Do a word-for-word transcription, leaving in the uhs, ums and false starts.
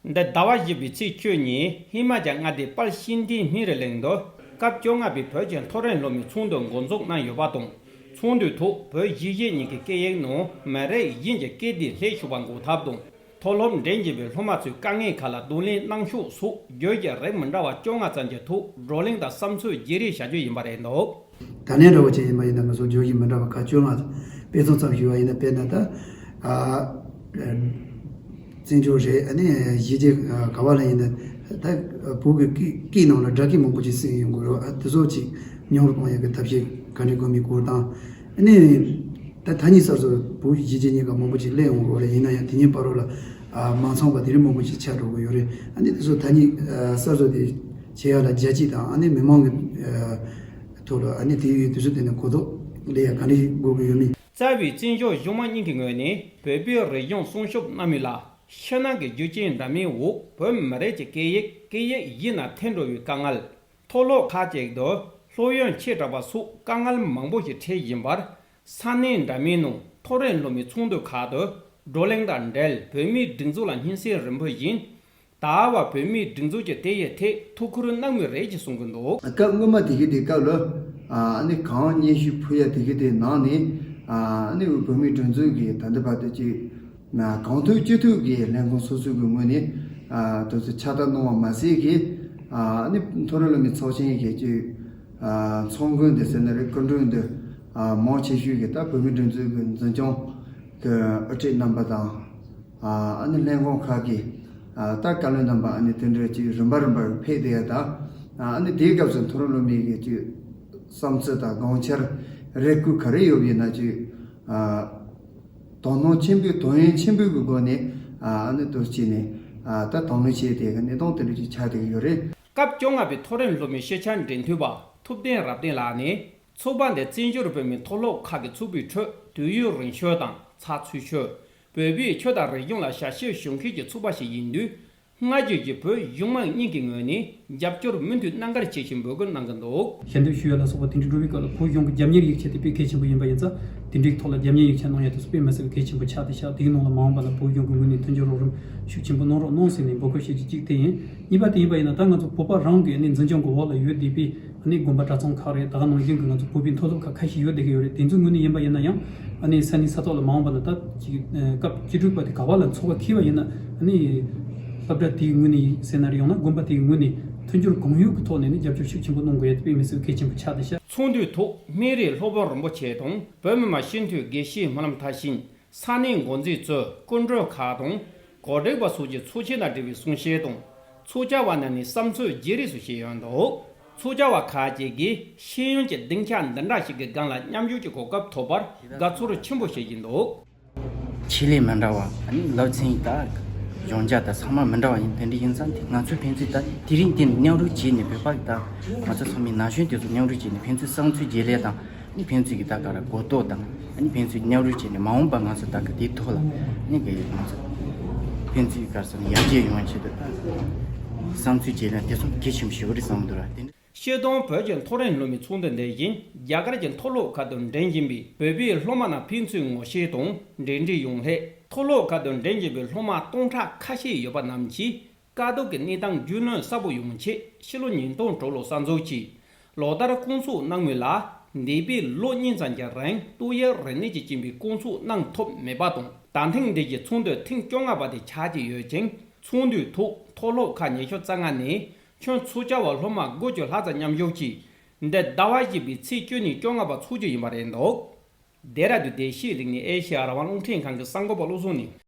འདི་ཟླ་བ་བཞི་པའི་ཚེས་བཅུ་ཉིན་ཧི་མ་ཅལ་མངའ་སྡེའི་པལ་ཤིན་ཏི་སྨན་རིའི་གླིང་དུ་སྐབས་བཅོ་ལྔ་པའི་བོད་ཀྱི་མཐོ་རིམ་སློབ་མའི་ཚོགས་འདུ་འགོ་འཛུགས་གནང་ཡོད་པ་དང་། ཚོགས་འདུའི་ཐོག་བོད་གཞིས་བྱེས་གཉིས་ཀྱི་སྐད་ཡིག་ནང་མི་རིགས་གཞན་གྱི་སྐད་དེ་སླེབས་ཆོག་པ་འགོག་ཐབས་དང་། མཐོ་སློབ་འགྲིམ་བཞིན་པའི་སློབ་མ་ཚོའི་དཀའ་ངལ་ཁག་ལ་གདོང་ལེན་གནང་ཕྱོགས་སོགས་བརྗོད་ཀྱི་རིགས་མི་འདྲ་བ་བཅོ་ལྔ་ཙམ་གྱི་ཐོག་བགྲོ་གླེང་དང་བསམ་ཚུལ་བརྗེ་རེས་བྱ་རྒྱུ་ཡིན་པ་རེད་འདུག། ད་ལན་འདྲ་བོ་ཅིག་ཡིན་པ་ཡིན་ན་ང་ཚོ་བརྗོད་གཞི་མི་འདྲ་བ་ཁག་བཅོ་ལྔ་དཔེ་མཚོན་ཙམ་ཞུས་པ་ཡིན་ན། དཔེར་ན་ད་ཨ་བཙན་བྱོལ་རེད། ཨ་ནི་གཞིས་བྱེས་ག་བ་ལ་ཡིན་ན་ད་བོད་ཀྱི་སྐད་སྐད་ནང་ལ་སྒྲ་སྐད་མང་པོ་ཅིག་གསན་ཡོང་གི་རེད། ཨ་དེ་ཚོ་ཅིག་མཉམ་རུབ་གཏོང་ཡག་གི་ཐབས་ཤེས་ག་འདྲ་དགོས་མིན་སྐོར་དང་། ཨ་ནི་ད་ཐ་སྙད་གསར་བཟོ་བོད་གཞིས་བྱེས་གཉིས་ཀ་མང་པོ་ཅིག་སླེབས་ཡོང་གི་རེད། ཡིན་ན་ཡང་དེ་གཉིས་བར་ལ་ཨ་མ་ཚང་བ་དེ་རིགས་མང་པོ་ཅིག་ཆགས་འགྲོ་གི་ཡོད་རེད། ཨ་ནི་དེ་ཚོ་ཐ་སྙད་ཨ་གསར་བཟོ་དེ་བྱེད་ཡག་ལ་རྒྱ་སྐྱེད་དང་། ཨ་ནི་མི་མང་གི་ཨ་ཐོག་ལ་ཨ་ནི་དེ་ཡོད་དུས་ཚོད་དེ་ནས་གོ་རྟོགས་སླེབས་ཡག་ག་འདྲ་དགོས་ཀྱི་ཡོད་མེད། རྩ་བའི་བཙན་བྱོལ་གཞུང་མང་གཉིས་ཀྱི་ངོས་ནས་བོད་པའི་རིག་གཞུང་སྲུང་སྐྱོབ་གནང་མུས་ལ་ཕྱི་ནང་གི་རྒྱུ་རྐྱེན་འདྲ་མིན་འོག་བོད་མི་རིགས་ཀྱི་སྐད་ཡིག་སྐད་ཡིག་གཞན་ལ་ཐེབས་འགྲོ་བའི་དཀའ་ངལ། མཐོ་སློབ་ཁག་ཅིག་ཏུ་སློབ་ཡོན་ཆེ་དྲགས་པ་སོགས་དཀའ་ངལ་མང་པོ་ཞིག་འཕྲད་བཞིན་པར། ས་གནས་འདྲ་མིན་ནང་མཐོ་རིམ་སློབ་མའི་ཚོགས་འདུ་ཁག་ཏུ་བགྲོ་གླེང་དང་འབྲེལ་བོད་མིའི་སྒྲིག་འཛུགས་ལ་སྙན་སེང་རིམ་པ་བཞིན། ད་བར་བོད་མིའི་སྒྲིག་འཛུགས་ཀྱིས་དེ་ཡི་ཐད་ཐུགས་ཁུར་གནང་མུས་རེད་ཅེས་གསུང་གི་འདུག། སྐབས་སྔོན་མ་དེ་གི་དེ་སྐབས་ལ་ཨ་ནི་གང་སྙན་ཞུ་ཕུལ་ཡ་དེ་གི་དེ་ནང་ནས་ཨ་ནི་བོད་མིའི་སྒྲིག་འཛུགས་ཀྱིས་ད་ལྟ་བར་དུ་ཅིག་གང་ཐུབ་ཅི་ཐུབ་ཀྱིས་ལས་ཁུངས་སོ་སོ་གི་ངོས་ནས་ཨ་དེ་ཚོ་ཕྱག་བསྟར་གནང་བ་མ་ཟད་ཀྱི་ཨ་ནི་མཐོ་རིམ་སློབ་མའི་ཚོགས་ཆེན་གྱི་ཅིག་ཨ་ཚོགས་མགོན་དེ་ཟེར་ན་རེད། སྐུ་མགྲོན་དེ་ཨ་མང་ཆེ་ཤོས་ཀྱིས་ད་བོད་མིའི་སྒྲིག་འཛུགས་ཀྱི་འཛིན་སྐྱོང་གི་དབུ་ཁྲིད་རྣམ་པ་དང་། ཨ་ནི་ལྷན་ཁང་ཁག་གི་ཨ་ད་བཀའ་བློན་རྣམ་པ་ཨ་ནི་དེ་འདྲ་ཅིག་རིམ་པ་རིམ་པར་ཕེབས་བསྡད་ཡ་དང་། ཨ་ནི་དེའི་སྐབས་སུ་མཐོ་རིམ་སློབ་མའི་གི་ཅིག་བསམ་ཚུལ་དང་དགོངས་འཆར་རེ་སྐུལ་ག་རེ་ཡོད་པ་ཡིན་ན་ཅིག་ཨ་དོ་སྣང་ཆེན་པོས་དོ་ཡོན་ཆེན་པོའི་གི་སྒོ་ནས་ཨ་ནི་དུ་བྱས་ནས་ཨ་ད་དང་ལེན་བྱས་ཏེ་གནས་སྟངས་དེ་འདྲ་ཅིག་ཆགས་བསྡད་ཀྱི་ཡོད་རེད། སྐབས་བཅོ་ལྔ་པའི་མཐོ་རིམ་སློབ་མའི་ཤེས་བྱ་འབྲེལ་མཐུད་པ་ཐུབ་བསྟན་རབ་བརྟན་ལགས་ནས། ཚོགས་པ་འདི་བཙན་བྱོལ་བོད་མིའི་མཐོ་སློབ་ཁག་གི་ཚོགས་པའི་ཁྲོད་དུས་ཡུན་རིང་ཤོས་དང་ཚགས་ཚུད་ཤོས། བོད་པའི་ཆོས་དང་རིག་གཞུང་ལ་ཞབས་ཞུ་ཞུ་མཁན་གྱི་ཚོགས་པ་ཞིག་ཡིན་དུས། སྔ་རྗེས་ཀྱི་བོད་གཞུང་མང་གཉིས་ཀྱི་ངོས་ནས་རྒྱབ་སྐྱོར་མུ་མཐུད་གནང་གར་ཆེད་ཞུ་འབོད་སྐུལ་གནང་གི་འདུག། ཞལ་འདེབས་ཞུ་ཡ་ལ་སོགས་པ་དེ་འདྲའི་འགྲོ་བའི་སྐབས་ལ་བོད་གཞུང་གི་རྒྱབ་གཉེར་ཡིག་ཆ་དེ་དཔེ་གལ་ཆེན་པོ་ཡིན་པ་ཡིན་ཙང་། དེ་འདྲའི་ཐོག་ལ་རྒྱབ་གཉེར་ཡིག་ཆ་གནང་ཡ་དེ་ཚོ་དཔེ་མི་སྲིད་པའི་གལ་ཆེན་པོ་ཆགས་བསྡད་ཤག། དེའི་ནང་ལ་མ་འོངས་པ་ལ་བོད་གཞུང་གི་ངོས་ནས་མཐུན་འགྱུར་རོགས་རམ་ཤུགས་ཆེན་པོ་གནང་རོགས་གནང་ཟེར་ནས་འབོད་སྐུལ་ཞུ་རྒྱུ་གཅིག་དེ་ཡིན། གཉིས་པ་དེ་ཡིན་པ་ཡིན་ན། ད་ང་ཚོ་བོད་པ་རང་གི་ཨ་ནི་འཛིན་སྐྱོང་གི་འོག་ལ་ཡོད་བསྡད་པའི་ཨ་ནི་དགོན་པ་གྲྭ་ཚང་ཁག་རེད། ད་ག་ནང་བཞིན་གྱི་ང་ཚོ་བོད་པའི་མཐོ་སློབ་ཁག་ཁ་ཤས་ཡོད་བསྡད་ཀྱི་ཡོད་རེད། དེ་ཚོའི་ངོས་ནས་ཡིན་པ་ཡིན་ན་ཡང་ཨ་ནི་ས་གནས་ས་ཐོག་ལ་མ་འོངས་པ་ལ་ད་ཅིག་སྐབས་བཅུ་དྲུག་པ་དེ་ག་བ་ལ་འཚོགས་པ་འཁེལ་བ་ཡིན་ན། ཨ་ནི་སློབ་གྲྭ་དེའི་ངོས་ནས་ཟེར་ན་རེད། ཡང་ན་དགོན་པ་དེའི་ངོས་ནས་མཐུན་འགྱུར་གང་ཡོད་ཀྱི་ཐོག་ནས་ནི་རྒྱབ་སྐྱོར་ཤུགས་ཆེན་པོ་གནང་དགོས་ཡ་དེ་དཔེ་མི་སྲིད་པའི་གལ་ཆེན་པོ་ཆགས་བསྡད་ཤག། ཚོགས་འདུའི་ཐོག་སྨན་རིའི་སློབ་དཔོན་རིན་པོ་ཆེ་དང་བོད་མི་མང་སྤྱི་འཐུས་དགེ་བཤེས་སྨོན་ལམ་མཐར་ཕྱིན། ས་གནས་འགོ་འཛིན་གཙོས་སྐུ་མགྲོན་ཁག་དང་གོ་སྒྲིག་པ་སོགས་ཀྱིས་ཚོགས་ཆེན་དང་འབྲེལ་བའི་གསུང་བཤད་དང་། ཚོགས་བཅར་བ་རྣམས་ནས་བསམ་ཚུལ་བརྗེ་རེས་སོགས་བྱས་ཡོད་འདུག། ཚོགས་བཅར་བ་ཁག་ཅིག་གིས་ཤེས་ཡོན་གྱི་སྡིངས་ཆ་འདི་འདྲ་ཞིག་གི་སྒང་ལ་མཉམ་ཞུགས་ཀྱི་གོ་སྐབས་ཐོབ་པར་དགའ་ཚོར་ཆེན་པོ་བྱེད་བཞིན་འདུག། ཆེད་ལས་མི་འདྲ་བ། ཨ་ནི་སློབ་ཚན་དང་སྦྱོང་བརྡར་དང་ཚང་མ་མི་འདྲ་བ་ཡིན། དེ་འདྲ་ཡིན་ཙང་དེ་ང་ཚོའི་ཕན་ཚུན་ད་དེ་རིང་དེ་མཉམ་རུབ་བྱས་ནས་བོད་པ་གི་ད་ང་ཚོ་ཚང་མའི་ན་གཞོན་དེ་ཚོ་མཉམ་རུབ་བྱས་ནས་ཕན་ཚུན་བསམ་ཚུལ་བརྗེ་ལེན་དང་། ཨ་ནི་ཕན་ཚུན་གྱི་ད་ག་ར་གོ་རྟོགས་དང་། ཨ་ནི་ཕན་ཚུན་མཉམ་རུབ་བྱས་ནས་མ་འོངས་པ་ང་ཚོ་ད་ག་དེའི་ཐོག་ལ་ཨ་ནི་གི་ང་ཚོ་ཕན་ཚུན་ག་རེ་ཟེར་ན་ཡར་རྒྱས་ཡོང་བའི་ཆེད་དུ་ད་བསམ་ཚུལ་བརྗེ་ལེན་དེ་ཚོ་གལ་ཆེན་པོ་ཞིག་རེད་བསམ་འདུག་ར། དེ་འདྲ། སྤྱིར་བཏང་བོད་ཀྱི་མཐོ་རིམ་སློབ་མའི་ཚོགས་འདུ་འདི་བཞིན་རྒྱ་གར་གྱི་མཐོ་སློབ་ཁག་ཏུ་འགྲིམ་བཞིན་པའི་བོད་པའི་སློབ་མ་རྣམས་ཕན་ཚུན་ངོ་ཤེས་དང་འབྲེལ་འདྲིས་ཡོང་སླད། མཐོ་སློབ་ཁག་ཏུ་འགྲིམ་བཞིན་པའི་སློབ་མ་སྟོང་ཕྲག་ཁ་ཤས་ཡོད་པ་རྣམས་ཀྱིས། དཀའ་སྡུག་གི་གནས་སྟངས་རྒྱུས་ལོན་གསལ་པོ་ཡོང་ཆེད་ཕྱི་ལོ་ཉིས་སྟོང་དྲུག་ལོར་གསར་འཛུགས་ཀྱིས། ལོ་ལྟར་སྐོང་ཚོགས་གནང་མུས་ལ། འདས་པའི་ལོ་གཉིས་ཙམ་གྱི་རིང་ཏོག་དབྱིབས་རིམས་ནད་ཀྱི་རྐྱེན་པས་སྐོང་ཚོགས་གནང་ཐུབ་མེད་པ་དང་། ད་ཐེངས་འདི་གའི་ཚོགས་འདུ་ཐེངས་བཅོ་ལྔ་པ་དེ་ཆགས་ཀྱི་ཡོད་ཅིང་། ཚོགས་འདུའི་ཐོག་མཐོ་སློབ་ཁག་ཉི་ཤུ་རྩ་ལྔ་ནས་ཁྱོན་ཚོགས་བཅར་བ་སློབ་མ་དགུ་བཅུ་ལྷག་ཙམ་མཉམ་ཞུགས་ཀྱིས། འདི་ཟླ་བ་བཞི་པའི་ཚེས་བཅུ་ནས་བཅོ་ལྔ་བར་འཚོགས་རྒྱུ་ཡིན་པ་རེད་འདུག། ལྡེ་ར་ལྡུན་བདེ་སྐྱིད་གླིང་ནས་ཨེ་ཤེ་ཡ་རང་དབང་རླུང་འཕྲིན་ཁང་གི་གསར་འགོད་པ་བློ་བཟང་ནས།